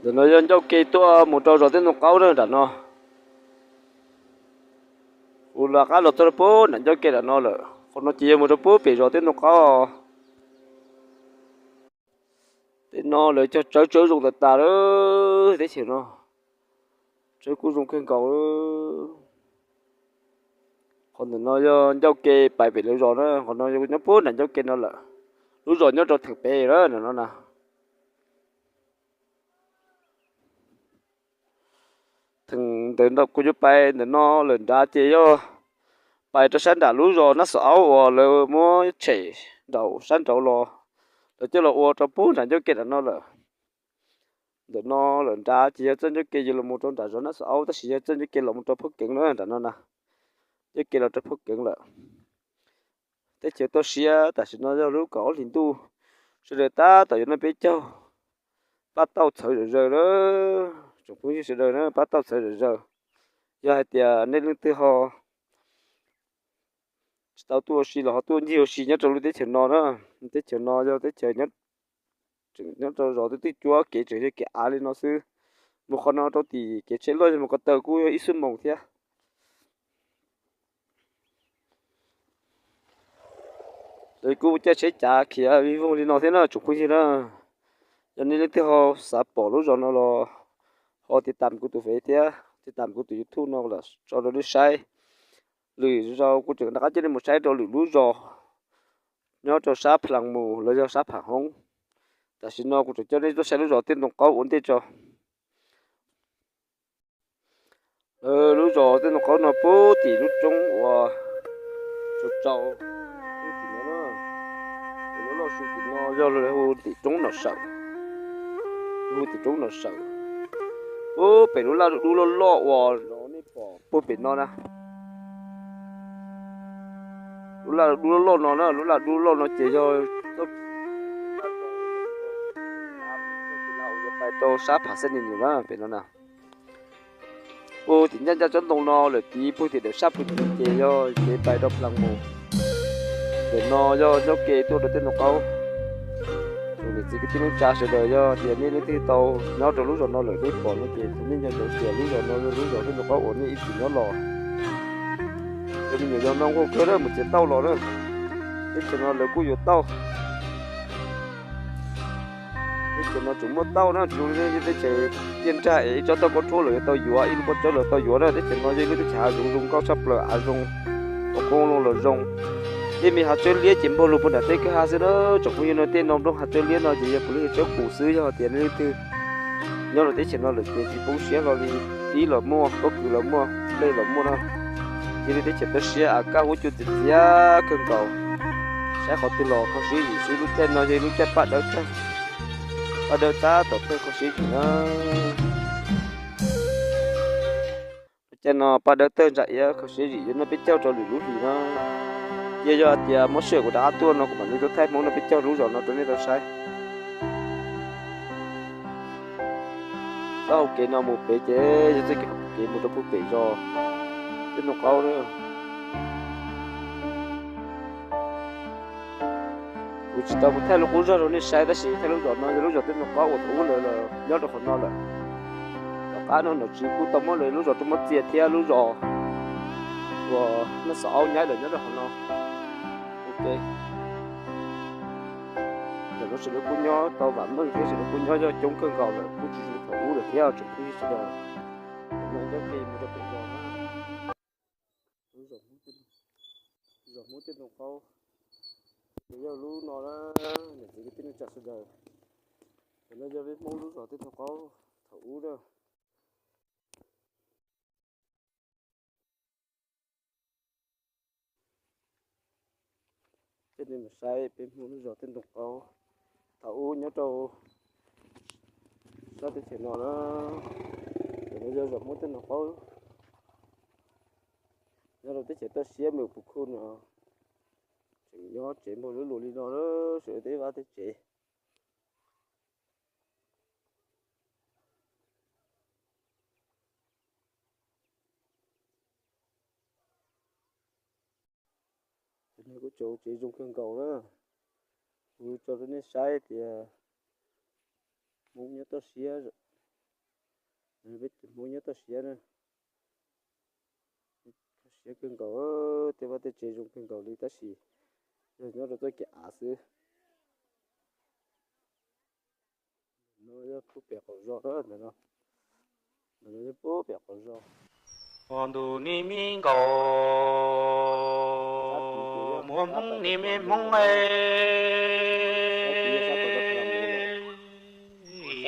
Ntawm no yog ncauj ke tuaj mus rau zos Teb Ntoo Qaub na nram no. Kuv rov qab los txog rau puag nram ncauj ke nram no lawm, qhov no ces yog mus rau puag pem zos Teb Ntoo Qaub. Tej no lawv cog tsawb tsawb zoo tas tas lawm, teb chaws no tsawb kuj zoo kawg nkaus. Qhov ntawm no yog ncauj ke pais pem lawv zos na, qhov no yog nyob puag nram ncauj ke no lawm. Lub zos nyob rau theem pem na, nram no na. Theem ntawm no kuv yuav pais ntawm no lawm nrad ces yog pais rau sab nram lub zos Nab Xov Aub uas lawv muab tshem nraum sab nraud los, lawv coj los ua rau puag nram ncauj ke nram no lawm. Ntawm no lawm nrad ces yog txoj ncauj ke yuav los mus rau nram zos Nab Xov Aub, tab sis yog txoj ncauj ke los mus rau Phab Keev na, nram no na. Ncauj ke los rau Phab Keev lawm. Teb chaws toj siab tam sim no yog lub kaum ob hlis ntuj, sawv daws tab tom yuav noj peb caug, pab tauj txhawv zom zaws na. Tsoom phooj ywg sawv daws na, pab tauj txhawv zom zaws. Yog hais tias nej leej twg ho tsis tau tuaj ua si los ho tuaj ncig ua si nyob rau lub teb chaws no na, teb chaws no yog teb chaws nyob, tseem nyob rau zos twb twb cuab, kev tseem yog kev av li no xwb. Mus qhov no rau tim kev tsheb loj yog mus ko taw kuj yog ib xuab moos thiab. Lawv kuj caij tsheb cav khiav vij voog li no thiab na tsoom phooj ywg na. Yog nej leej twg ho xav pom lub zos no los ho tiv tam kuv tus Fev thiab tiv tam kuv tus YouTube no los tso rau nej saib. Lwm zaus kuv tseem rov qab coj nej mus saib rau lwm lub zos nyob rau sab Pha Las Mus los yog sab Pham Hoob. Tam sim no kuv tseem coj nej tuaj saib lub zos Teb Ntoo Qaub ua ntej tso. Lawv lub zos Teb Ntoo Qaub no puag tim lub roob uas tsaus tsaus, puag tim no na, lub loj su tim no yog lawv hu tim roob Nom Sawm, hu tim roob Nom Sawm. Puag pem lub laj dub loj loj uas nej pom puag pem no na, lub laj dub loj loj no na, lub laj dub loj loj no ces yog txoj kev uas yuav pais rau sab Pham Xab Nis Nws na, pem no na. Puag tim ncaj ncaj tsob ntoo no lawm, tiv puag tim dawm sab puag tim no ces yog kev pais rau Pha Las Mus. Ntawm no yog ncauj ke tuaj rau Teb Ntoo Qaub. Tsoom niam txiv kwv tij neej tsa sawv daws, yog tias nej leej twg tau nyob rau lub zos no lawm nej pom no ces thov nej nco ntsoov tias lub zos no yog lub zos Teb Ntoo Qaub uas nej ib txwm nyob los. Cov me nyuam yaus no nquag kawg na, mus txiav tauj los na. Teb chaws no lawv kuj yuav tauj. Teb chaws no tseem muaj tauj na, tsis zoo li teb chaws tiaj nrag es ib tsob tauj koj rhuab los yuav tau yuav, ib lub pob tsawb los tau yuav na. Teb chaws no yog ib lub teb chaws hav zoov zoo nkauj tshaj plaws, hav zoo, ua qoob loo los zoo. Tej me hav tsawb liab ces npog lug puag nram tej kwj ha xwb na. Tsoom phooj ywg, no tej no nplooj hav tsawb liab no ces yog puav leej yog tsawb qus xwb. Yog tias nej leej twg nyob rau teb chaws no lawm ces tsis poob siab hlo li. Tib los muaj, pob kws los muaj, nplej los muaj na. Cia li teb chaws toj siab, av kaj huab cua txias txias kawg nkaus. Saib qhov twg los kho siab zim xwb. Lub caij no yog lub caij paj dawb tag, paj dawb tab tom tawg kho siab zim na. Lub caij no paj dawb tawg ntsa iab kho siab zim, yuav noj peb caug rau lwm lub hlis no. Cia yog tias muab sij hawm kuv rov qab tuaj no kuv mam li tuaj thaij Hmoob noj peb caug lub zos no rau nej tau saib. Taub hau kev no mus pem ces yog txoj kev mus rau puag pem zos Teb Ntoo Qaub na. Kuv tsis tau mus thaij lub qub zog rau nej saib tab sis thaij lub zos no yog lub zos Teb Ntoo Qaub uas thaum ub lawv los nyob rau qhov no lawm. Tom qab no nom tswv kuj tau muab lawv lub zos rau muab txias thiab lub zos uas Nab Xov Aub nyab lawm nyob rau qhov no. Ok, tam no sawv daws kuj nyob tau vam meej thiab sawv daws kuj nyob yog coob kawg nkaus lawm, kuj tsis zoo thaum ub lawm thiab tsoom phooj ywg sawv daws. Tam no ncauj ke mus rau pem zos na. Lub zos Hmoob Teb Ntoo Qaub, ces yog lub no na, niam txiv kwv tij neej tsa sawv daws. Tam no yog peb Hmoob lub zos Teb Ntoo Qaub thaum ub na. Coj nej mus saib peb Hmoob lub zos Teb Ntoo Qaub thaum ub nyob rau sab teb chaws no na. Tam no yog zos Hmoob Teb Ntoo Qaub, nyob rau teb chaws toj siab me puv khuj no. Tseem nyob tsev npog lub luas li no na, sawv daws tej vaj tej tsev. Tam no kuj tseem tsev zoo kawg nkaus na. Kuv tso rau nej saib tias Hmoob nyob toj siab, Peb tus Hmoob nyob toj siab na, toj siab kawg nkaus, tej vaj tej tsev zoo kawg nkaus li tab sis yog nyob rau txoj kev av xwb. No yog pub pem qaum zos ntawm no, ntawm no yog pub pem qaum zos. Ua ntu ni mi nkaus, muaj Hmoob ni me Hmoob e.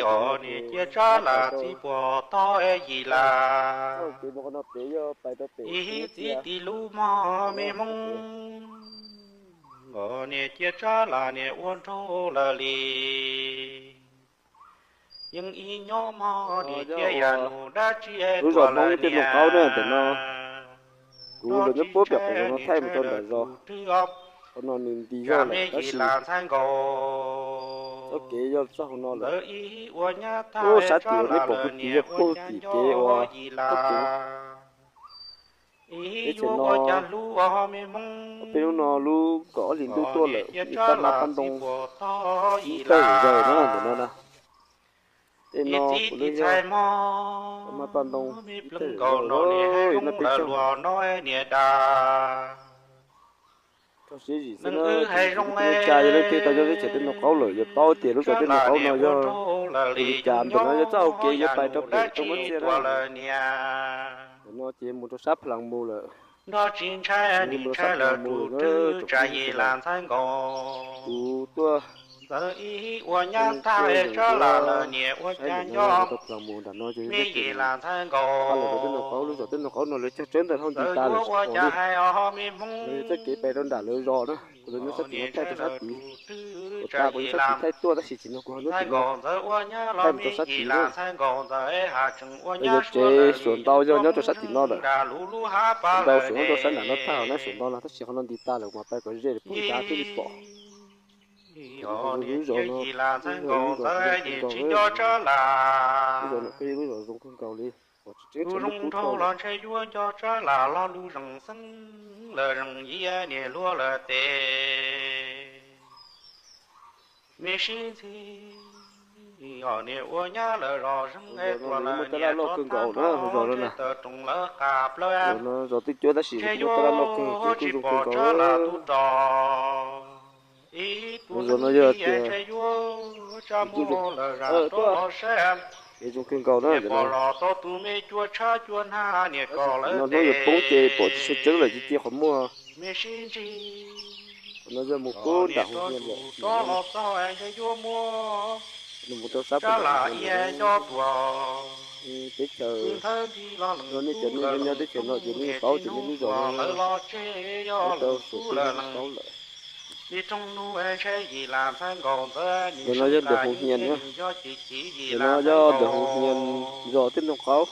Yog niam cia tsab lam txiv puag tod yim las, ib txiv tim lub mog me Hmoob. Niam cia tsab lam niam ua nraug lawm li. Yeej ib nyob mog niam cia yam nus dab tsi lub zos Hmoob tej noj qaub na ntawm no. Kuv los nyob puag pem qaum zos no thaij mus rau nram zos. Qhov no nws nti zog lawm tab sis txoj kev yog txoj hauv no lawm. Ub, sab tim uas nej pom puag tim yog puag tim kev uas teb chaws no. Peb hnub no lub kaum ob hlis ntuj tuaj lawm, ib pab hmab pab ntoo ib tawg zawm na ntawm no na. Tej no kuv lub yog pab hmab pab ntoo ib tawg zawm na, peb caug no. Rau siab zim xwb na, tsis tsa yog leej twg tau nyob teb chaws tej noj qaub lawm yuav paub tias lub zos tej noj qaub no yog li cas. Ntawm no yog txoj hauv kev yuav pais rau pem Toj Muab Txiaj na. Ntawm no ces mus rau sab Pha Las Mus lawm. Nrog tsis ntshai nim ntshai lawm tus twg tsa yim las ntxhais nkaus. Kuv tuaj ntxawm ib ua nyab tag tsab lam lawm niam ua cas nco. Me yim las ntxhais nkaus, lub zos tej noj qaub no lawv cog tsawb ntawm hauv nti tas lawm tsis pom li. Lawv yog txoj kev pem rau nram lawv zos na, kuv los nyob sab tim no thaij rau sab tid. Kuv tas kuv nyob sab tid thaij tuaj tab sis tsis nrog kuv ho nyob tim no, thaij mus rau sab tid na. Lawv yuav tsev suav ntau yog nyob rau sab tim no lawm. Suav ntau suav nyob rau sab nram no tag na, suav ntau no tab sis qhov no nti tas lawm mas pais kom ze lawm pub nta thiaj li pom. Lub zos no, lub zos no peb yog lub zos zoo kawg nkaus li, pom tsis tseeb tsam muaj kub thoj lawm. Ntshe yuav nco tsab lam los lub zeem xeeb lawm zeem yia niam luag lawm tes. Me sib ntxhi os niam ua nyab lawm zos zeeb es tuaj lawm niam tso tso tsheb tawm roos lawv qas plaws. Zos twb cuab tab sis ntshe yuav tsis pom tsab lam tub rog. Ib tug zos no yog tias ntshe yuav tsab muag lawm zam rov los saib. Kev zoo kawg nkaus na, pom los tau tus me cua tshab cua hnab niam kom lawv no hnub yuav poob ces pom tsis tshua tseeb lawm cia cia qhov muag. Me sib ntxhi, qhov no yog mus pub nram Hoo Hnia lawm, rov los txog ntshe yuav muab nws mus rau sab pem nram Hoo Hnia lawm. Teb chaws no nej cov nej nyob teb chaws no ces nej paub tias nej lub zos no lawv los tsev yog lawv tau lub suav teb lawv paub lawm. Ntawm no yog ntawm Hoo Hnia na, ntawm no yog ntawm Hoo Hnia zos tej noj qaub.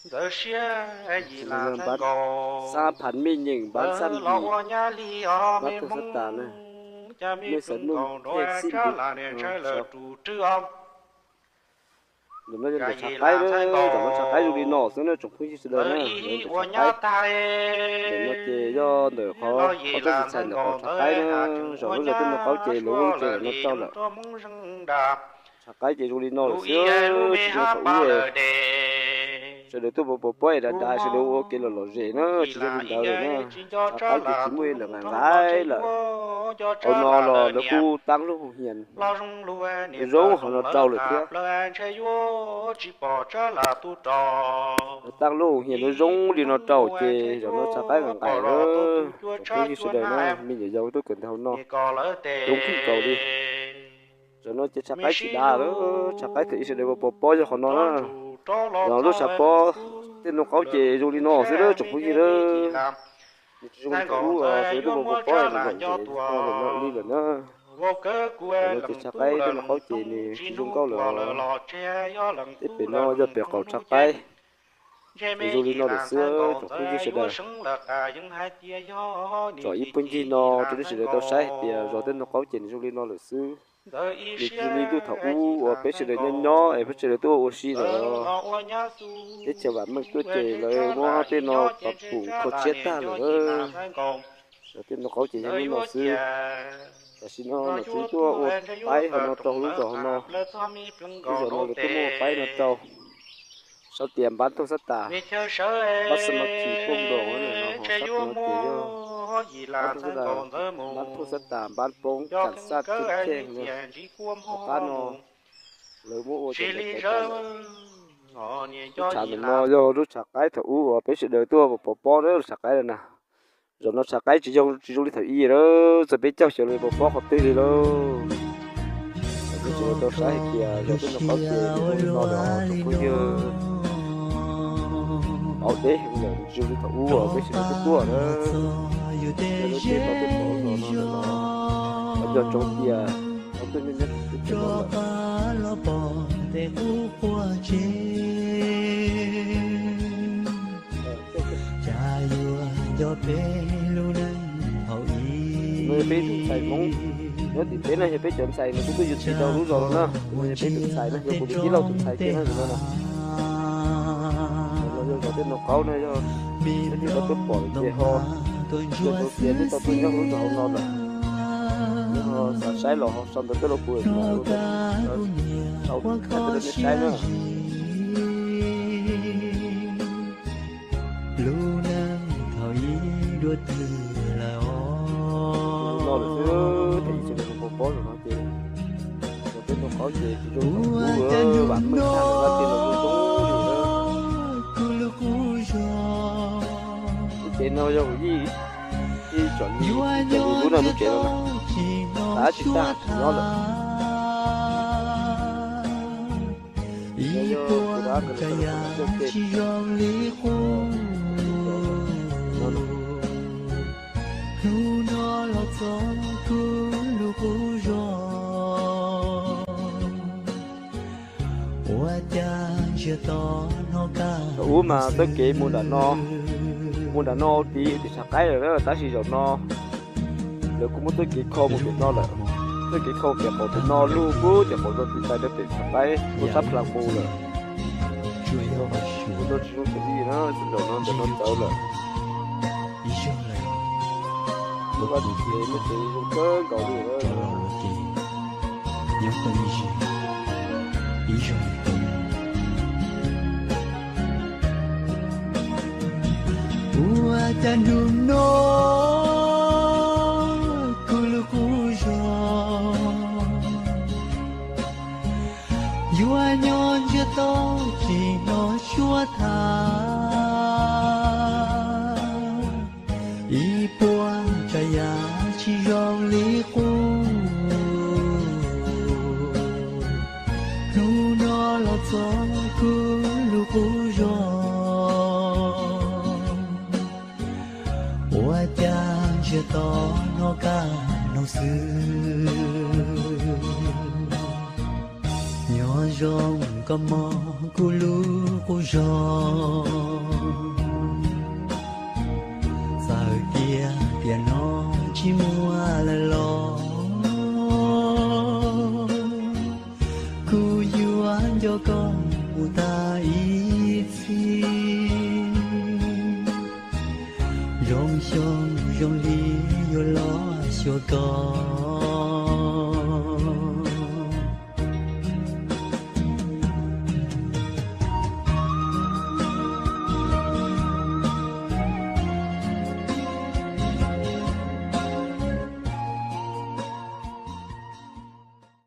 Ntxawm siab yim las ntxhais nkaus, xab phav mej nyeem npab xab los ua nyab li os me Hmoob, cas me pheej nkaus nrov tsab lam niam ntshai lawm tus twg os. Ntawm no yog ntawm tshav qaib na, tshav qaib zoo li no xwb na tsoom phooj ywg sawv daws na, ntawm tshav qaib. Ntawm no ces yog ntawm qhov qhov tuaj tsis txhais ntawm qhov tshav qaib na, zos lub zos tej noj qaub ces lawv muab lub tsev ntawm no rau lawm. Tshav qaib ces zoo li no lawm xwb, tsis zoo thaum ub. Sawv daws tuaj pov pob es dav dav sawv daws ua kev lom lom zem na, tsis yog li ntawd lawm na. Tshav qaib ces tsis muaj lawm, nqaim nqaim lawm. Hauv no los lawv kuj tab lub Hoo Hnia zoo hauv no rau lawm thiab. Lawv tab lub Hoo Hnia zoo zoo li no rau ces zos no tshav qaib nqaim nqaim lawm. Tsoom phooj ywg sawv daws na, me nyuam yaus tuaj kawm ntawv hauv no zoo kawg nkaus li. Zos no ces tshav qaib tsis dav lawm, tshav qaib thaum ub sawv daws pov pob yog qhov no na. Zos lub tshav pob tej noj qaub ces zoo li no xwb na tsoom phooj ywg na. Nws tsis zoo li thaum ub sawv daws tuaj pov pob es nws nqaim nqaim li lawm na. Zos no ces tshav qaib tej noj qaub ces nws tsis zoo nkauj lawm. Tej pem no yog pem qaum tshav qaib. Nws zoo li no lawm xwb tsoom phooj ywg sawv daws. Tsom ib puag ncig no rau nej sawv daws tau saib hais tias zos tej noj qaub ces nws zoo li no lawm xwb. Nws tsis li ntuj thaum ub uas peb sawv daws nyob nyob es peb sawv daws tuaj ua si lawm. Teb chaws vam meej tuaj ces lawv muab tej no pab pum kho tshiab tag lawm. Zos tej noj qaub ces yog li no xwb. Tam sim no nom tswv tuaj ua paib hauv no rau lub zos hauv no. Lub zos no lawv tuaj muab ua paib no rau. Sau tias npab thooj xab tas, npab xab mas khis poob nroos no ho sab tus no ces yog npab thooj xab tas, npab thooj xab tas, npab poob kam xaj tub cheej no. Tom qab no lawv muab ua cov ntawd cov tas lawm. Lub tshav ntawm no yog lub tshav qaib thaum ub uas peb sawv daws tuaj pov pob na, lub tshav qaib na. Zaum no tshav qaib tsis zoo, tsis zoo li thaum ub lawm, txawm peb caug xyov los pov pob qhov twg li lauj. Peb sawv daws tau saib hais tias zaum tej no qaub ces zoo li no lawm os tsoom phooj ywg. Pauv deb heev lawm, tsis zoo li thaum ub uas peb sawv daws tuaj tuaj na. Yog lub caij no tuaj pom zos no lawm los, cov nco ntsoov tias tau tuaj nyob nyob teb chaws no lawm. No yog peb tus ntxhais Hmoob nyob tim peb no, yog peb cov ntxhais nws kuj tuaj yuav txiv rau lub zos no na. No yog peb tus ntxhais no, yog kuv tus tij laug tus ntxhais kiag no na. No yog zos Tiaj Noo Qaub no, yog leej twg tau tuaj pom lawm ces ho nco ntsoov tias nej tau tuaj nyob lub zos hauv no lawm, nej ho xav saib los ho sau ntawv tuaj rau kuv, kuv mam sau thaij tuaj rau nej saib na. Lub neej thaum ub dua twg lawm os. No lawm xwb, ces ib tsoom pov pob zaum no ces, zaum Tiaj Noo Qaub ces tsis zoo thaum ub, vam meej tshaj lawm, lub caij no zoo zoo li lawm. Lub tsev no yog kuv yeej, yeej tsom li, tsom li lub no, lub tsev no na, tab tsis tag tsis nyob lawm. Yog tus dab nkawd lawv tau los coj ces no na. Hnub no los txog kuv lub qub zos, ua cas ntsiag to hnov kaj. Thaum ub mas txoj kev mus nram no, mus nram no tid tim Tshav Qaib lawm na, tab sis zaum no lawv kuj muab txoj kev kho mus pem no lawm. Txoj kev kho pem qaum pem no lug puag tim qaum zos tim tais rau pem Tshav Qaib, puag sab Plas Mus lawm. Kuj tsis zoo txawm li na, zaum no ntawm no txawv lawm. Lub vaj lub tsev, lub tsev zoo kawg nkaus li lawm. Nyob tau ib zaug, ib zaug tau. Ua cas hnub no kuv lub qub zos yuav nyob ntsiag to tsis hnov suab tham. Ib puas tsav yam tsis zoo li qub. Hnub no los txog kuv lub qub zos, ua cas ntsiag to hnov kaj no xwb. Nyob zoo koj mog kuv lub qub zos, txawm tias tiam no tsis muaj lawm los kuv yuav nco koj mus tag ib txhis. Zoo xyoo zoo hli yuav los xyuas koj.